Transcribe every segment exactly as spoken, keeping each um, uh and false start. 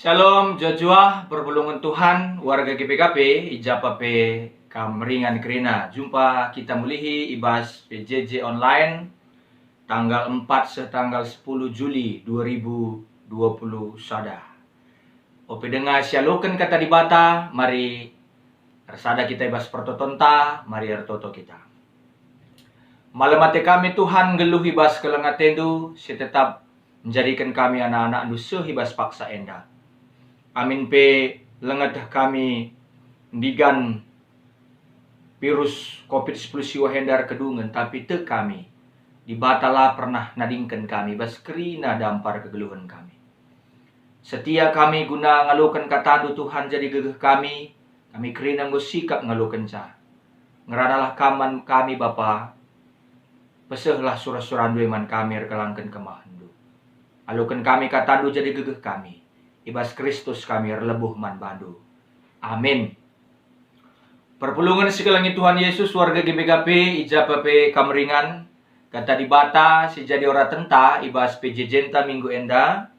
Shalom, juah-juah, perpulungen Tuhan, warga G B K P, i ja pe kam ringan kerina. Jumpa kita mulihi i bas P J J online, tanggal empat seh tanggal sepuluh Juli dua ribu dua puluh sada. Ope denga sialoken Kata Dibata, mari ersada kita i bas pertotonta, mari ertoto kita. Malem ate kami, Tuhan, nggeluh i bas keleng ateNdu, si tetap njadiken kami anak-anakNdu seh i bas paksa enda. Amin pe lengeteh kami ndigan virus covid sepuluh siwah enda erkedungen, tapi tek kami, Dibata la pernah nadingken kami bas kerina dampar kegeluhen kami. Setia kami guna ngaloken KataNdu, Tuhan, jadi gegeh kami, kami kerina enggo sikap ngalokenca. Ngeranalah Kam man kami, Bapa, pesehlah sura-suraNdu e man kami erkelangken kemahenNdu. Aloken kami KataNdu jadi gegeh kami, i bas Kristus kami erlebuh man baNdu. Amin. Perpulungen si kelengi Tuhan Yesus, warga G B K P, i ja pe kam ringan. Kata Dibata si jadi oratenta i bas P J J-nta minggu enda,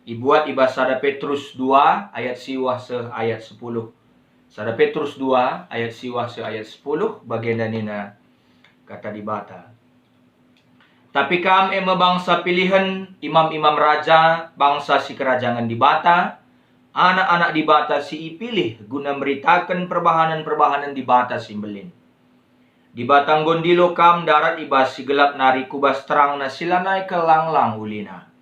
ibuat i bas sada Petrus dua ayat siwah seh ayat sepuluh. Sada Petrus dua ayat siwah seh ayat sepuluh, bagenda nina Kata Dibata. Tapi kam e me bangsa pilihen, imam-imam raja, bangsa si kerajangen Dibata, anak-anak Dibata si ipilih guna meritaken perbahanen-perbahanen Dibata si mbelin. Dibata enggo ndilo kam ndarat i bas si gelap nari ku bas terangNa si lanai kal lang-lang ulina.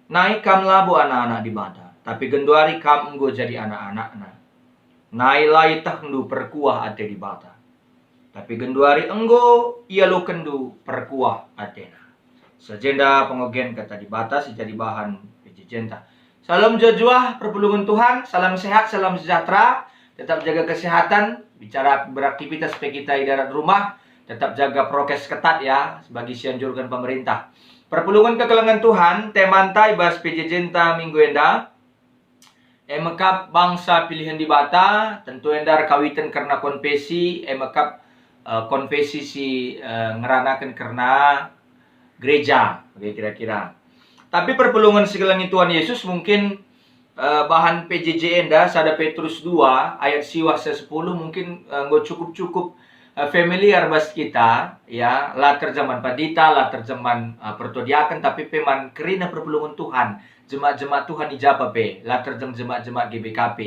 Nai kam labo anak-anak Dibata, tapi genduari kam enggo jadi anak-anakNa. Nai la ietehndu perkuah ate Dibata, tapi genduari enggo ialokenndu perkuah ateNa. Sajenda pengogen Kata Dibata si jadi bahan P J J-nta. Salam juah-juah, perpulungen Tuhan, salam sehat, salam sejahtera, tetap jaga kesehatan, bicara beraktivitas pe kita i darat rumah, tetap jaga prokes ketat ya, sebagai si anjurkan pemerintah. Perpulungen kekelengen Tuhan, temanta i bas P J J-nta minggu enda, e me kap bangsa pilihen Dibata, tentu enda erkawiten kerna konfesi, e me kap, eh, konfesi si, eh, ngeranaken kerna gereja, bage kira-kira. Tapi perpulungen si kelengi Tuhan Yesus mungkin, eh, bahan P J J enda, sada Petrus dua ayat siwah seh sepuluh mungkin, eh, enggo cukup-cukup, eh, familiar bas kita, ya, la terjemahan pandita, la terjemahan, eh, pertua diaken, tapi pe man kerina perpulungen Tuhan, jemaat-jemaat Tuhan i ja pe, la terjem jemaat-jemaat G B K P.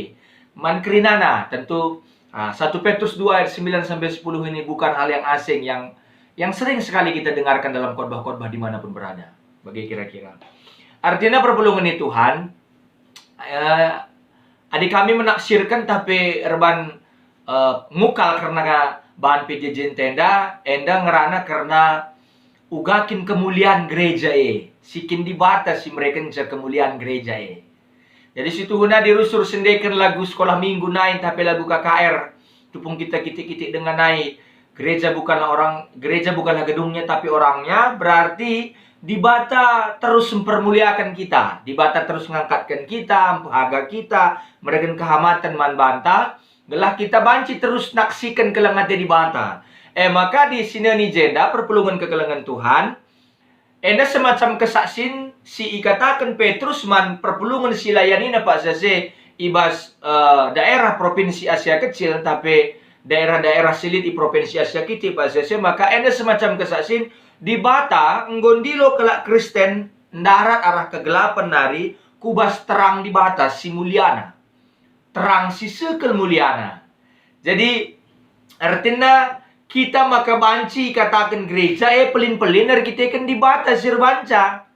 Man kerinana, tentu, ah, satu Petrus dua ayat sembilan sampai sepuluh ini bukan hal yang asing, yang, yang sering sekali kita dengarkan dalam khotbah-khotbah dimanapun berada. Bage kira-kira. Artina perpulungen ni Tuhan, eh, adi kami menafsirken tapi erban, eh, ngukal kerna bahan P J J-nta enda, enda ngerana kerna uga kin kemulian gereja e, si kin Dibata si merekenca kemulian gereja e. Jadi situhuna adi rusur sendeken lagu sekolah minggu nai ntah pe lagu K K R, tupung kita kitik-kitik denga nai, gereja bukanlah orang, gereja bukanlah gedungnya tapi orangnya, berarti Dibata terus mempermuliakan kita, Dibata terus ngangkatken kita, mpehaga kita, mereken kehamaten man banta, gelah kita banci terus naksiken keleng ate Dibata. E maka di sineni jenda perpulungen kekelengen Tuhan, enda semacam kesaksin si ikataken Petrus man perpulungen si layanina paksa-paksa i bas, eh, daerah Propinsi Asia Kecil, tapi daerah-daerah si lit i Propinsi Asia Kitik paksa-paksa, maka enda semacam kesaksin Dibata enggo ndilo kalak Kristen ndarat arah kegelapen nari ku bas terang Dibata si muliana, terang si sekel muliana. Jadi, ertina kita maka banci kataken gereja e pelin-pelin erkiteken Dibata si erbanca.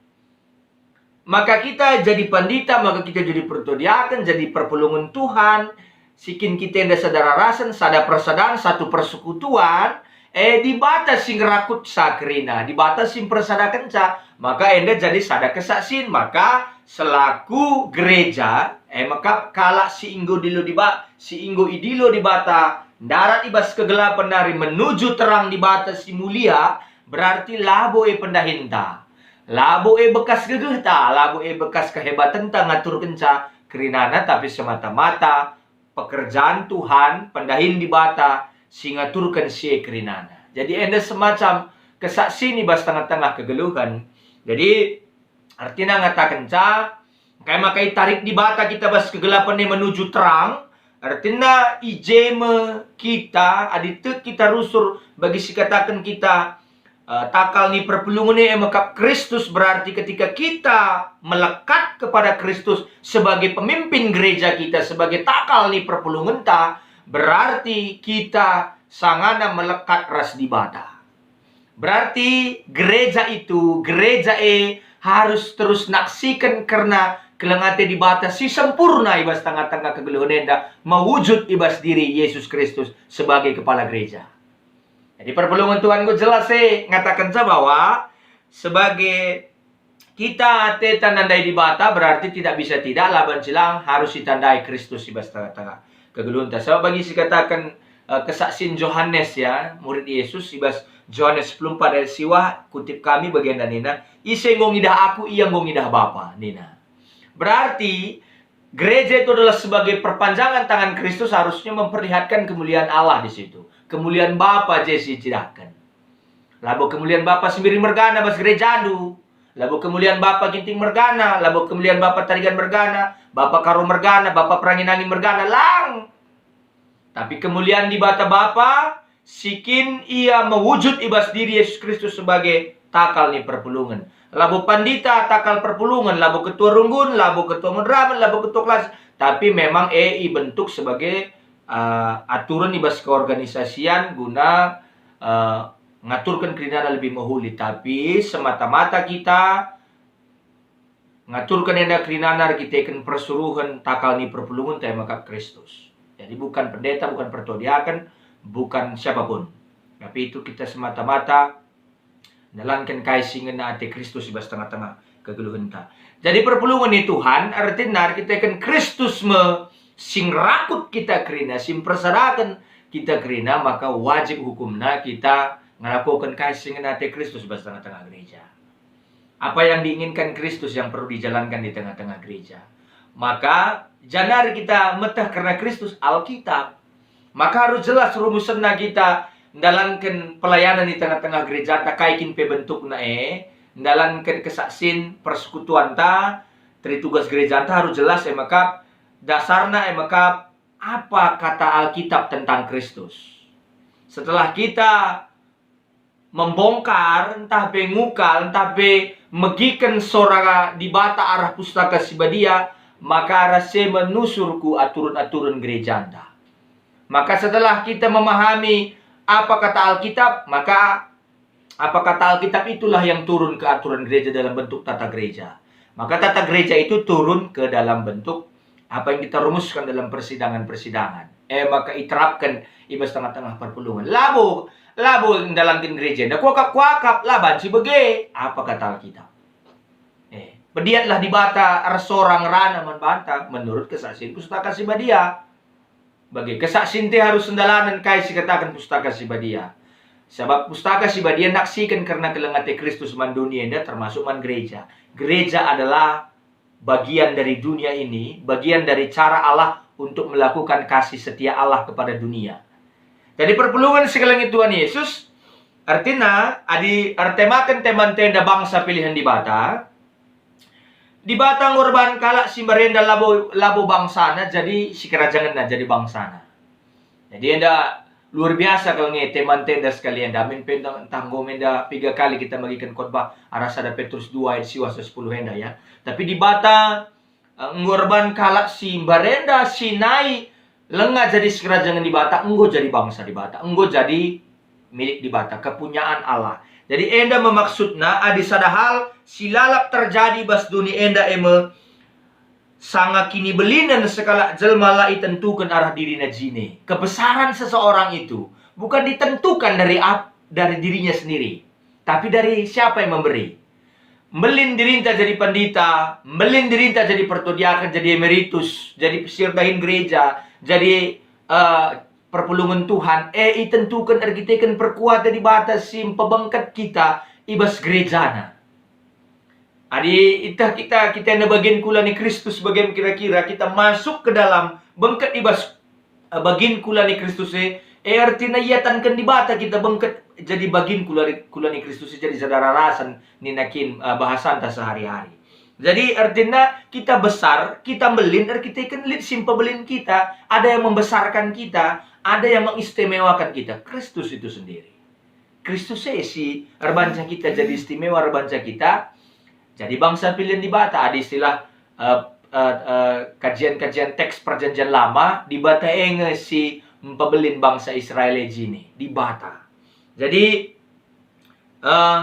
Maka kita jadi pandita, maka kita jadi pertua diaken, jadi perpulungen Tuhan, si kin kita enda sada rarasen, sada persadan, satu persekutuan, e Dibata si ngerakutsa kerina, Dibata si mpersadakenca, maka enda jadi sada kesaksin. Maka selaku gereja, e maka kalak si enggo dilo Diba-, si enggo idilo Dibata, ndarat i bas kegelapen nari menuju terang Dibata si mulia, berarti labo e pendahinta. Labo e bekas gegehta, labo e bekas kehebatenta ngaturkenca kerinana, tapi semata-mata pekerjaan Tuhan, pendahin Dibata si ngaturken si e kerinana. Jadi enda semacam kesaksin i bas tengah-tengah kegeluhen. Jadi, ertina ngatakenca, Kai maka itarik Dibata kita bas kegelapen e menuju terang, ertina i je me kita, adi tek kita rusur bagi si kataken kita, eh, takal ni perpulungen e, e me kap Kristus, berarti ketika kita melekat kepada Kristus sebagai pemimpin gereja kita, sebagai takal ni perpulungenta, berarti kita sangana melekat ras Dibata. Berarti gereja itu, gereja e harus terus naksiken kerna keleng ate Dibata si sempurna i bas tengah-tengah kegeluhen enda, mewujud i bas diri Yesus Kristus sebagai kepala gereja. Jadi perpulungen Tuhan enggo jelas e ngatakenca bahwa sebagai kita ateta nandai Dibata, berarti tidak bisa tidak, la banci lang harus itandai Kristus i bas tengah-tengah kegeluhenta. Sabap bagi si kataken, eh, kesaksin Johanes, ya, murid Yesus, i bas Johanes sepuluh empat ayat siwah, kutip kami bagenda nina, "Ise enggo ngidah Aku, ia enggo ngidah Bapa," nina. Berarti gereja itu adalah sebagai perpanjangan tangan Kristus, harusnya memperlihatkan kemuliaan Allah di situ. Kemuliaan Bapa je si icidahken. Labo kemulian Bapa Sembiring mergana bas gerejandu. Labo kemulian Bapa Ginting mergana, labo kemulian Bapa Tarigan mergana, Bapa Karo mergana, Bapa Perangi-nangi mergana, lang. Tapi kemulian Dibata Bapa, si kin ia mewujud i bas diri Yesus Kristus sebagai takal ni perpulungen. Labo pandita takal perpulungen, labo ketua runggun, labo ketua moderamen, labo ketua kelas, tapi memang e ibentuk sebagai, eh, aturen i bas keorganisasian guna, eh, ngaturken kerinana lebih mehuli, tapi semata-mata kita ngaturken enda kerinana erkiteken persuruhen takal ni perpulungenta e me kap Kristus. Jadi bukan pendeta, bukan pertua diaken, bukan siapapun. Tapi itu kita semata-mata ndalanken kai si ngena ate Kristus i bas tengah-tengah kegeluhenta. Jadi perpulungen ni Tuhan ertina erkiteken Kristus me si ngerakut kita kerina, si mpersadaken kita kerina, maka wajib hukumna kita ngelakoken kai si ngena ate Kristus i bas tengah-tengah gereja. Apa yang diinginkan Kristus yang perlu dijalankan di tengah-tengah gereja. Maka, janari kita meteh kerna Kristus, Alkitab. Maka harus jelas rumusenna kita ndalanken pelayanan di tengah-tengah gerejanta, kai kin pe bentukna e, ndalanken kesaksin persekutuanta, teri tugas gerejanta harus jelas e me kap, dasarna e me kap, apa kata Alkitab tentang Kristus. Setelah kita membongkar, ntah pe ngukal, ntah pe megiken sora Dibata arah Pustaka Si Badia, maka arah si e me nusur ku aturen-aturen gerejanta. Maka setelah kita memahami apa kata Alkitab, maka apa kata Alkitab itulah yang turun ke aturan gereja dalam bentuk tata gereja. Maka tata gereja itu turun ke dalam bentuk apa yang kita rumuskan dalam persidangan-persidangan. E maka iterapken i bas tengah-tengah perpulungen. Labo, labo ndalanken gereja enda kuakap-kuakap, la banci bage. Apa kata Alkitab? Eh, pediatlah Dibata ersora ngerana man banta menurut kesaksin Pustaka Si Badia. Bage, kesaksin te harus ndalanen kai si kataken Pustaka Si Badia. Sabap Pustaka Si Badia naksiken kerna keleng ate Kristus man doni enda, termasuk man gereja. Gereja adalah bagian dari dunia ini, bagian dari cara Allah untuk melakukan kasih setia Allah kepada dunia. Jadi perpulungen si kelengi Tuhan Yesus, ertina adi ertemaken temanta enda bangsa pilihen Dibata, Dibata enggo erbahan kalak si mbarenda labo, labo bangsana jadi sikerajangenna, jadi bangsana. Jadi enda luar biasa kal nge temanta enda sekali enda. Amin pe enda, ntah enggo me enda piga kali kita megiken khotbah arah sada Petrus dua ayat siwah sepuluh enda, ya. Tapi Dibata, eh, enggo erbahan kalak si mbarenda si nai lenga jadi sikerajangen Dibata, enggo jadi bangsa Dibata, enggo jadi milik Dibata, kepunyaan Allah. Jadi enda me maksudna adi sada hal si lalap terjadi bas doni enda e me sanga kinibelinen sekalak jelma la itentuken arah dirina jine. Kebesaran seseorang itu bukan ditentukan dari ap-, dari dirinya sendiri, tapi dari siapa yang memberi. Mbelin dirinta jadi pandita, mbelin dirinta jadi pertua diaken, jadi emeritus, jadi si erdahin gereja, jadi, eh, perpulungen Tuhan, e itentuken erkiteken perkuaten Dibata si mpebengket kita i bas gerejana. Adi itah kita, kita enda bagin kula ni Kristus, bagin kira-kira kita masuk ke dalam bengket i bas, eh, bagin kula ni Kristus e, e ertina iatanken Dibata kita bengket jadi bagin kula, kula ni Kristus e, jadi saudara rasen nina kin, eh, bahasanta sehari-hari. Jadi, ertina kita besar, kita mbelin erkiteken lit si mpebelin kita, ada yang membesarkan kita, ada yang mengistimewakan kita, Kristus itu sendiri. Kristus e si erbanca kita jadi istimewa, erbanca kita jadi bangsa pilihan Dibata. Ada istilah, eh, eh, eh, kajian-kajian teks Perjanjian Lama, Dibata e nge si mpebelin bangsa Israel e jine, Dibata. Jadi, eh,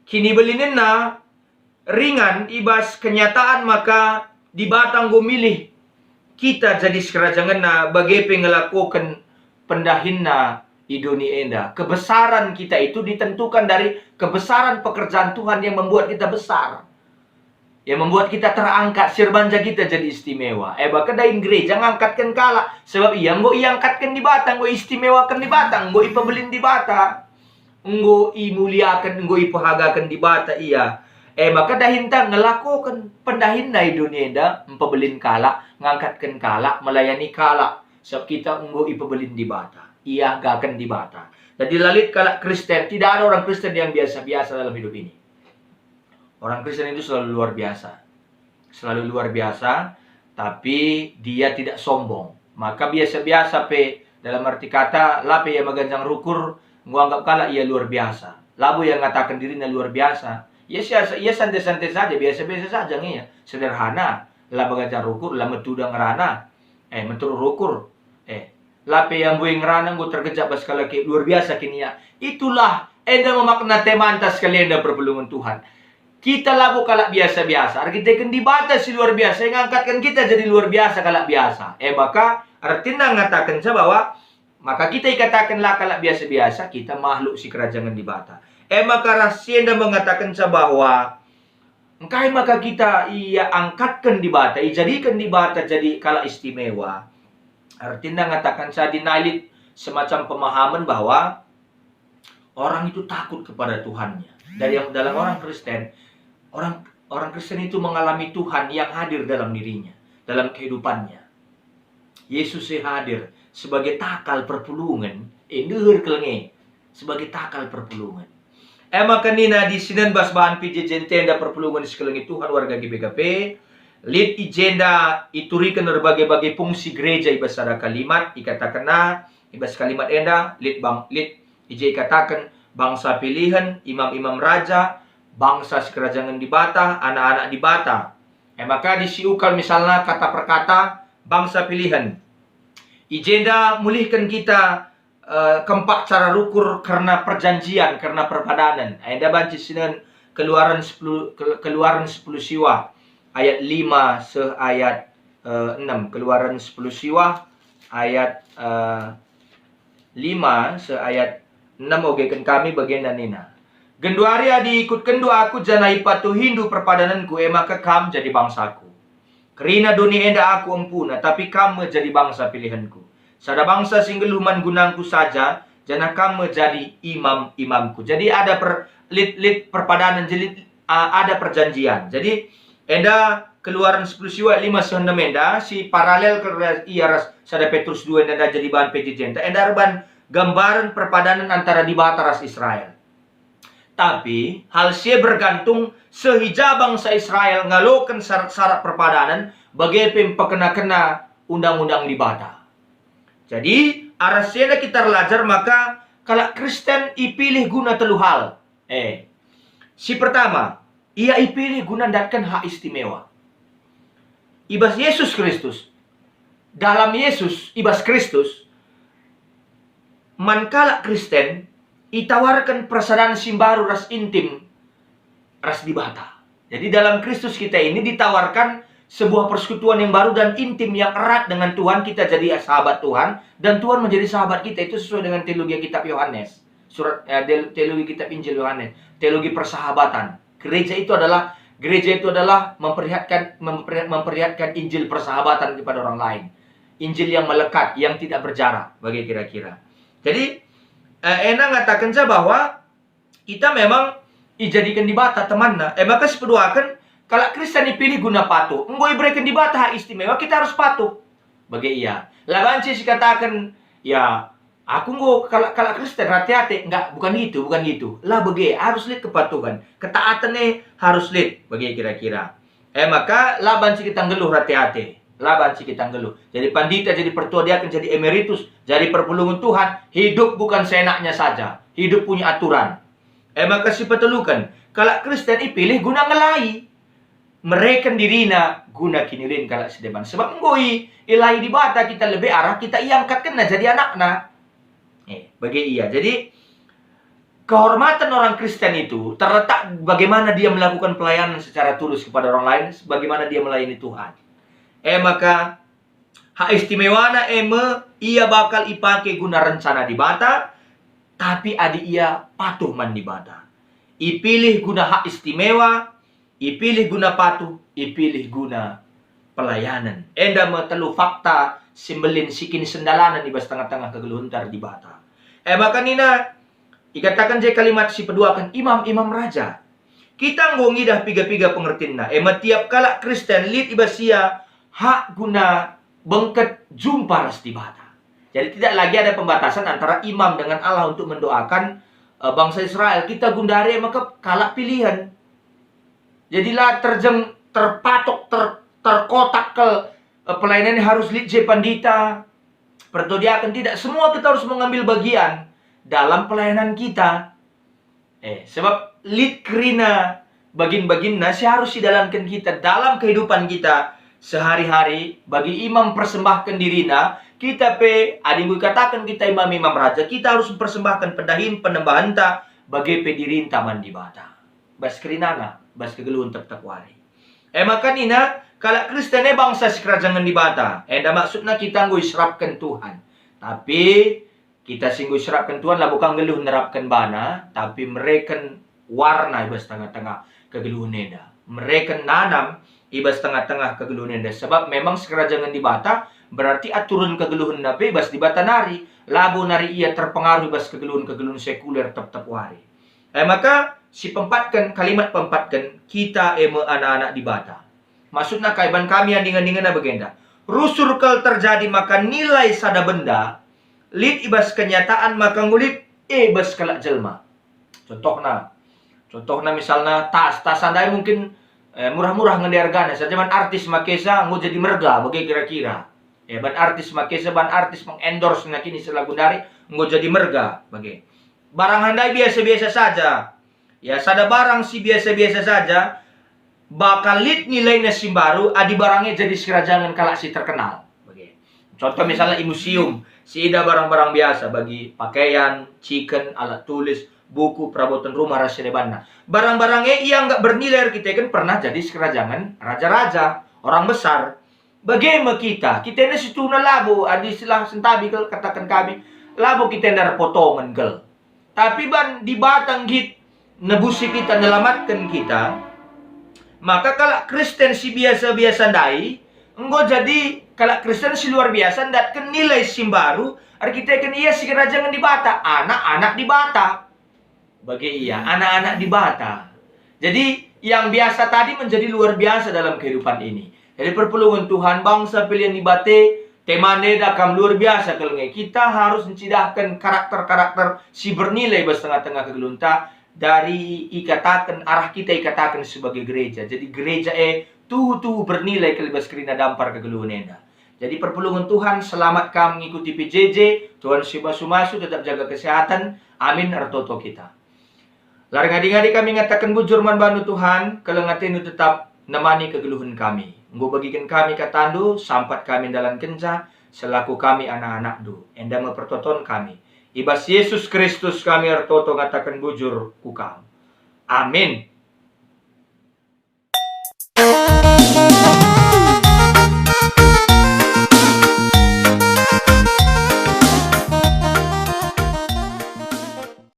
kinibelinenna ringan i bas kenyataan maka Dibata enggo milih kita jadi sikerajangenNa bage pe ngelakoken pendahinNa i doni enda. Kebesaran kita itu ditentukan dari kebesaran pekerjaan Tuhan yang membuat kita besar, yang membuat kita terangkat, si erbanca kita jadi istimewa. E maka dahin gereja ngangkatken kalak, sebab ia enggo iangkatken Dibata, enggo iistimewaken Dibata, enggo ipebelin Dibata, enggo imuliaken, enggo ipehagaken Dibata ia. E maka dahinta ngelakoken pendahinNa i doni enda, mpebelin kalak, ngangkatken kalak, melayani kalak. Sebab kita enggo ipebelin Dibata, iahagaken Dibata. Jadi la lit kalak Kristen, tidak ada orang Kristen yang biasa-biasa dalam hidup ini. Orang Kristen itu selalu luar biasa. Selalu luar biasa, tapi dia tidak sombong. Maka biasa-biasa pe, dalam arti kata, la pe ia meganjang rukur, enggo anggap kalak ia luar biasa. Labo ia ngataken dirina luar biasa. Ia siasa, ia santai-santai saja, biasa-biasa saja nge ia. Sederhana, la meganjang rukur, la metudang ngerana. Eh, meteruk rukur. Eh, la pe ia mbue ngerana enggo tergejap bas kalak e, luar biasa kin ia. Itulah enda me makna temanta sekali enda perpulungen Tuhan. Kita labo kalak biasa-biasa. Erkiteken Dibata si luar biasa, ngangkatken kita jadi luar biasa, kalak biasa. E maka, ertina ngatakenca bahwa maka kita ikataken la kalak biasa-biasa, kita makhluk sikerajangen Dibata. E maka ras si enda mengatakenca bahwa engkai maka kita iangkatken Dibata, ijadiken Dibata jadi kalak istimewa. Ertina ngatakenca adi nai lit semacam pemahaman bahwa orang itu takut kepada Tuhannya. Dari yang dalam orang Kristen, orang orang Kristen itu mengalami Tuhan yang hadir dalam dirinya, dalam kehidupannya. Yesus e hadir sebagai takal perpulungen, eh, ndeher kelenge, sebagai takal perpulungen. E maka nina disinen bas bahan P J J N T enda perpulungen si kelengi Tuhan warga G B K P, lit i jenda ituriken erbage-bage fungsi gereja i bas sada kalimat, ikatakenna, i bas kalimat enda, lit bang, lit i je ikataken bangsa pilihen, imam-imam raja, bangsa sikerajangen Dibata, anak-anak Dibata. E maka disiukal misalna kata per kata bangsa pilihen. I jenda mulihken kita, eh, kempak cara rukur kerna perjanjian, kerna perpadanen. Enda banci sinen Keluaran sepuluh, Kel-, Keluaran sepuluh siwah ayat lima seh ayat, eh, enam. Keluaran sepuluh siwah ayat, eh, lima seh ayat enam ogeken kami bagenda nina, "Genduari adi ikutkenndu Aku janah ipatuhindu perpadanenKu, e maka kam jadi bangsaKu. Kerina doni enda Aku empuna, tapi kam me jadi bangsa pilihenKu, sada bangsa si nggeluh man gunangKu saja, janah kam me jadi imam-imamKu." Jadi ada per, lit, lit perpadanen, jadi lit, a, ada perjanjian. Jadi enda Keluaran sepuluh siwah lima seh enam enda si paralel ke ras, ia ras sada Petrus dua enda jadi bahan P J J enda, enda erban gambaren perpadanen antara Dibata ras Israel. Tapi hal si e bergantung seh i ja bangsa Israel ngaloken syarat-syarat perpadanen bage pe mpekena-kena undang-undang Dibata. Jadi, arah si enda kita erlajar maka kalak Kristen ipilih guna telu hal. Eh, si pertama, ia ipilih guna ndatken hak istimewa. I bas Yesus Kristus, dalam Yesus, i bas Kristus, man kalak Kristen itawarken persadan si mbaru ras intim ras Dibata. Jadi dalam Kristus kita ini ditawarkan sebuah persekutuan yang baru dan intim yang erat dengan Tuhan, kita jadi sahabat Tuhan, dan Tuhan menjadi sahabat kita, itu sesuai dengan teologi kitab Yohanes. Surat, eh, teol-, teologi kitab Injil Yohanes, teologi persahabatan. Gereja itu adalah, gereja itu adalah memperlihatkan, memperlihat-, memperlihatkan Injil persahabatan kepada orang lain. Injil yang melekat, yang tidak berjarak, bagi kira-kira. Jadi, eh, enda ngatakenca bahwa kita memang ijadiken Dibata temanna. E maka sipeduaken, kalak Kristen ipilih guna patuh. Enggo ibereken Dibata hak istimewa, kita harus patuh. Bage ia. La banci sikataken, ya, Aku enggo kalak-kalak Kristen rate-ate, enggak, bukan gitu, bukan gitu. La bage, harus lit kepatuhen. Ketaatan e harus lit, bage kira-kira. E maka la banci kita nggeluh rate-ate, la banci kita nggeluh. Jadi pandita, jadi pertua diaken, jadi emeritus, jadi perpulungen Tuhan, hidup bukan seenaknya saja. Hidup punya aturan. E maka sipeteluken, kalak Kristen ipilih guna ngelai. Mereken dirina guna kiniulin kalak si deban. Sebab enggo i-, ilahi Dibata kita lebe arah kita iangkatkenNa jadi anakNa. Eh, bage ia. Jadi, kehormatan orang Kristen itu terletak bagaimana dia melakukan pelayanan secara tulus kepada orang lain, bagaimana dia melayani Tuhan. E maka, hak istimewana e me ia bakal ipake guna rencana Dibata, tapi adi ia patuh man Dibata. Ipilih guna hak istimewa, ipilih guna patuh, ipilih guna pelayanen. Enda me telu fakta si mbelin si kin sendalanen i bas tengah-tengah kegeluhenta ras Dibata. E maka nina, ikataken je kalimat si peduaken imam-imam raja. Kita enggo ngidah piga-piga pengertinna, e me tiap kalak Kristen lit i bas ia hak guna bengket jumpa ras Dibata. Jadi tidak lagi ada pembatasan antara imam dengan Allah untuk mendoakan, eh, bangsa Israel. Kita gundari e maka kalak pilihan. Jadi la terjeng, terpatok, ter-, terkotak kal, eh, pelayanan harus lit je pandita, pertua diaken, tidak. Semua kita harus mengambil bagian dalam pelayanan kita. Eh, sebab lit kerina bagin-baginna si harus idalanken kita dalam kehidupan kita sehari-hari. Bagi imam persembahken dirina, kita pe, adi enggo ikataken kita imam-imam raja, kita harus mempersembahken pendahin penembahenta, bage pe dirinta man Dibata bas kerinana, bas kegeluhen tep-tep wari. E maka nina, kalak Kristen e bangsa sikerajangen Dibata. Enda maksudna kita enggo iserapken Tuhan. Tapi kita si enggo iserapken Tuhan labo ka nggeluh nerapken baNa, tapi mereken warna i bas tengah-tengah kegeluhen enda. Mereken nanam i bas tengah-tengah kegeluhen enda. Sebab memang sikerajangen Dibata berarti aturen kegeluhenna pe i bas Dibata nari, labo nari ia terpengaruh i bas kegeluhen-kegeluhen sekuler tep-tep wari. E maka, si peempatken, kalimat peempatken, kita e me anak-anak Dibata. Maksudna kai ban kami anding-andingenna bagenda? Rusur kal terjadi maka nilai sada benda lit i bas kenyataan maka enggo lit e bas kalak jelma. Contohna, contohna misalna tas, tas ndai mungkin, eh, murah-murah nge nde argana, saja man artis makesa enggo jadi merga, bage kira-kira. Ya, ban artis makesa, ban artis mengendorse nakini selagu ndari enggo jadi merga, bage. Barang ndai biasa-biasa saja. Ya, sada barang si biasa-biasa saja, bakal lit nilaina si mbaru adi barang e jadi sikerajangen kalak si terkenal. Bage. Contoh misalnya i museum, si ida barang-barang biasa bagi pakaian, ciken, alat tulis, buku, perabotan rumah, ras si debanna. Barang-barang e ianggap bernilai erkiteken pernah jadi sikerajangen raja-raja, orang besar. Bage me kita, kita enda situhuna labo, adi istilah sentabi kal kataken kami, labo kita enda erpotongen kal. Tapi ban Dibata nggit nebusi kita, nelamatken kita, maka kalak Kristen si biasa-biasa ndai enggo jadi kalak Kristen si luar biasa, ndatken nilai si mbaru erkiteken ia sikerajangen Dibata, anak-anak Dibata. Bage ia, anak-anak Dibata. Jadi, yang biasa tadi menjadi luar biasa dalam kehidupan ini. Jadi, perpulungen Tuhan, bangsa pilihan Dibata, tema enda kam luar biasa kal nge. Kita harus ncidahken karakter-karakter si bernilai bas tengah-tengah kegeluhenta, dari ikataken, arah kita ikataken sebagai gereja. Jadi, gereja e tuhu-tuhu bernilai kal i bas kerina dampar kegeluhen enda. Jadi, perpulungen Tuhan, selamat kam ngikuti P J J, Tuhan si masu-masu, tetap jaga kesehatan. Amin, ertoto kita. La ngadi-ngadi kami ngataken bujur man bandu, Tuhan, keleng atendu tetap nemani kegeluhen kami. Enggo bagiken kami katandu, sampat kami ndalankenca, selaku kami anak-anakndu. Enda me pertoton kami. I bas Yesus Kristus kami ertoto ngataken bujur ku kam. Amin.